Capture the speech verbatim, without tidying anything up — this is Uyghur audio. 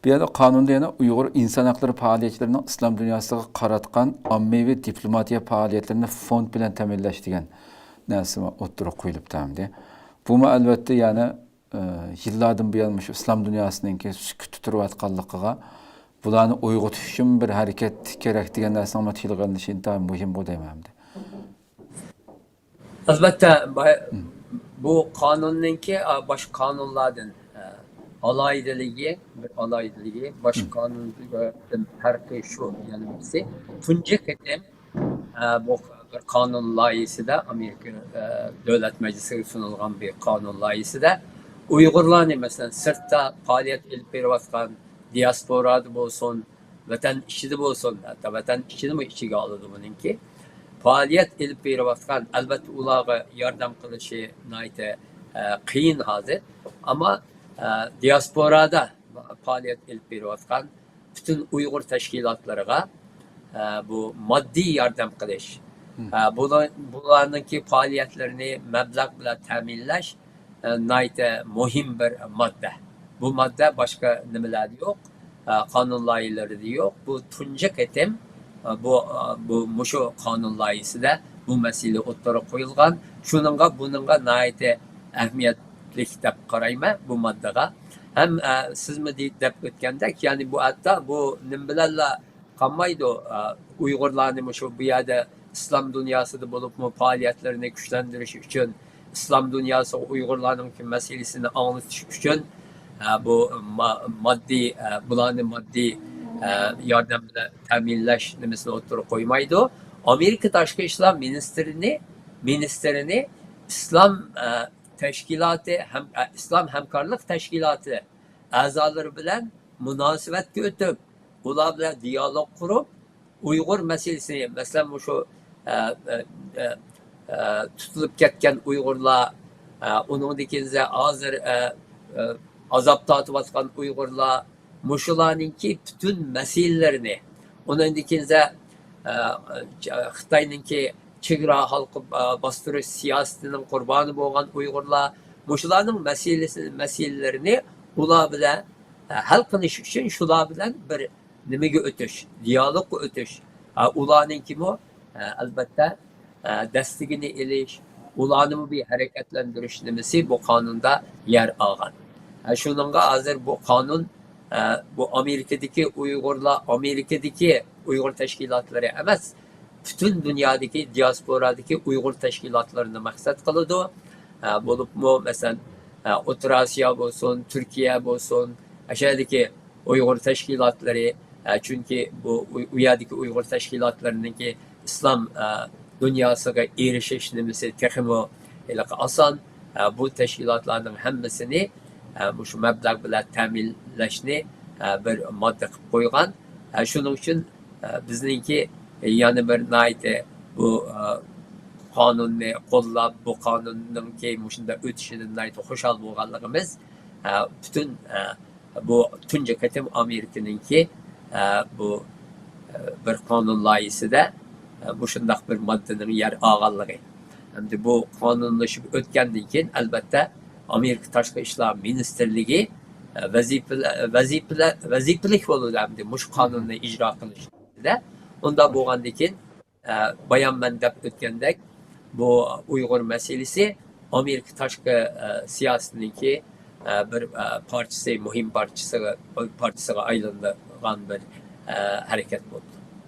بۇ يەردە قانۇندا يەنە ئۇيغۇر ئىنسان ھەقلىرى پائالىيەتچىلىرىنىڭ ئىسلام دۇنياسىغا قاراتقان ئاممىۋى دىپلوماتىيە پائالىيەتلىرىنى فوند بىلەن تەمىنلەش دېگەن نەرسە ئوتتۇرىغا قويۇلۇپتۇ ئەمدى. بۇمۇ ئەلۋەتتە يەنە، ئە، يىللاردىن بۇيان مۇشۇ ئىسلام دۇنياسىنىڭكى سۈكۈتتە تۇرۇۋاتقانلىقىغا، بۇلارنى ئويغىتىش ئۈچۈن بىر ھەرىكەت كېرەك دېگەن نەرسىنىڭمۇ تىلغا ئېلىنىشى ئىنتايىن مۇھىمغۇ دەيمەن ئەمدى. ئەلۋەتتە، با- بۇ قانۇننىڭكى، ئا، باشقا قانۇنلاردىن، ئە، ئالاھىدىلىكى، بىر ئالاھىدىلىكى، باشقا قانۇندىن پەرقى شۇ، يەنە بىرسى، تۇنجى قېتىم، ئە، بۇ بىر قانۇن لايىھىسىدە، ئامېرىكا، ئە، دۆلەت مەجلىسىگە سۇنۇلغان بىر قانۇن لايىھىسىدە ئۇيغۇرلارنى، مەسىلەن، سىرتتا پائالىيەت ئېلىپ بېرىۋاتقان دىياسپورادا بولسۇن، ۋەتەن ئىچىدە بولسۇن، ھەتتا ۋەتەن ئىچىنىمۇ ئىچىگە ئالىدۇ بۇنىڭكى. پائالىيەت ئېلىپ بېرىۋاتقان، ئەلۋەتتە، ئۇلارغا ياردەم قىلىشى ناھايىتى، ئە، قىيىن ھازىر. ئەمما، ئە، دىياسپورادا پائالىيەت ئېلىپ بېرىۋاتقان پۈتۈن ئۇيغۇر تەشكىلاتلىرىغا، ئە، بۇ ماددىي ياردەم قىلىش، ئە، بۇلار، بۇلارنىڭكى پائالىيەتلىرىنى مەبلەغ بىلەن تەمىنلەش، ئە، ناھايىتى مۇھىم بىر ماددە. بۇ ماددە باشقا نېمىلەردە يوق، ئە، قانۇن لايىھىلىرىدە يوق. بۇ تۇنجى قېتىم، ئە، بۇ، ئە، بۇ مۇشۇ قانۇن لايىھىسىدە بۇ مەسىلە ئوتتۇرىغا قويۇلغان. شۇنىڭغا، بۇنىڭغا ناھايىتى ئەھمىيەتلىك دەپ قارايمەن بۇ ماددىغا. ھەم، ئە، سىزمۇ دې- دەپ ئۆتكەندەك، يەنى بۇ ھەتتا بۇ نېمە بىلەنلا قالمايدۇ. ئە، ئۇيغۇرلارنى مۇشۇ بۇ يەردە ئىسلام دۇنياسىدا بولۇپمۇ پائالىيەتلىرىنى كۈچلەندۈرۈش ئۈچۈن، ئىسلام دۇنياسىغا ئۇيغۇرلارنىڭ مەسىلىسىنى ئاڭلىتىش ئۈچۈن، ئە، بۇ ما- ماددىي، ئە، بۇلارنى ماددىي، ئە، ياردەم بىلەن تەمىنلەش نېمىسىنى ئوتتۇرىغا قويمايدۇ. ئامېرىكا تاشقى ئىشلار مىنىستىرىنى، مىنىستىرىنى ئىسلام، ئە، تەشكىلاتى ھەم، ئە، ئىسلام ھەمكارلىق تەشكىلاتى ئەزالىرى بىلەن مۇناسىۋەتكە ئۆتۈپ، ئۇلار بىلەن دىيالوگ قۇرۇپ، ئۇيغۇر مەسىلىسىنى، مەسىلەن، مۇشۇ، ئە، ئە، ئە، ئە، تۇتۇلۇپ كەتكەن ئۇيغۇرلار، ئە، ئۇنىڭدىن كېيىن ھازىر، ئە، ئە، ئازاب تارتىۋاتقان ئۇيغۇرلار، مۇشۇلارنىڭكى پۈتۈن مەسىلىلىرىنى، ئۇنىڭدىن كېيىن، ئە، خىتاينىڭكى چېگرا ھالقىپ، ئە، باستۇرۇش سىياسىتىنىڭ قۇربانى بولغان ئۇيغۇرلار، مۇشۇلارنىڭ مەسىلىسى، مەسىلىلىرىنى ئۇلار بىلەن، ئە، ھەل قىلىش ئۈچۈن شۇلار بىلەن بىر نېمىگە ئۆتۈش، دىيالوگقا ئۆتۈش. ئە، ئۇلارنىڭكىمۇ، ئە، ئەلۋەتتە، ئە، دەستىگىنى ئېلىش، ئۇلارنىمۇ بىر ھەرىكەتلەندۈرۈش نېمىسى بۇ قانۇندا يەر ئالغان. ئە، شۇنىڭغا ھازىر بۇ قانۇن، ئە، بۇ ئامېرىكىدىكى ئۇيغۇرلار، ئامېرىكىدىكى ئۇيغۇر تەشكىلاتلىرى ئەمەس، پۈتۈن دۇنيادىكى دىياسپورادىكى ئۇيغۇر تەشكىلاتلىرىنى مەقسەت قىلىدۇ. ئە، بولۇپمۇ، مەسىلەن، ئە، ئوتتۇرا ئاسىيا بولسۇن، تۈركىيە بولسۇن، ئاشۇ يەردىكى ئۇيغۇر تەشكىلاتلىرى، ئە، چۈنكى بۇ ئۇ، ئۇ يەردىكى ئۇيغۇر تەشكىلاتلىرىنىڭكى ئىسلام، ئە، دۇنياسىغا ئېرىشىش نېمىسى تېخىمۇ ھېلىقى ئاسان. ئە، بۇ تەشكىلاتلارنىڭ ھەممىسىنى، ئە، مۇشۇ مەبلەغ بىلەن تەمىنلەشنى، ئە، بىر ماددا قىلىپ قويغان. ئە، شۇنىڭ ئۈچۈن، ئە، بىزنىڭكى يەنە بىر ناھايىتى بۇ، ئە، قانۇننى قوللاپ، بۇ قانۇننىڭكى مۇشۇنداق ئۆتۈشىدىن ناھايىتى خۇشال بولغانلىقىمىز، ئە، پۈتۈن، ئە، بۇ تۇنجى قېتىم ئامېرىكىنىڭكى، ئە، بۇ، ئە، بىر قانۇن لايىھىسىدە، ئە، مۇشۇنداق بىر ماددىنىڭ يەر ئالغانلىقى. ئەمدى بۇ قانۇنلىشىپ ئۆتكەندىن كېيىن، ئەلۋەتتە، ئامېرىكا تاشقى ئىشلار مىنىستىرلىكى، ئە، ۋەزىپىلە-، ۋەزىپىلە-، ۋەزىپىلىك بولىدۇ ئەمدى مۇشۇ قانۇننى ئىجرا قىلىشتا. ئۇنداق بولغاندىن كېيىن، ئە، بايام مەن دەپ ئۆتكەندەك، بۇ ئۇيغۇر مەسىلىسى ئامېرىكا تاشقى، ئە، سىياسىتىنىڭكى، ئە، بىر، ئە، پارچىسى، مۇھىم پارچىسىغا، پارچىسىغا ئايلانغان بىر، ئە، ھەرىكەت بولدى.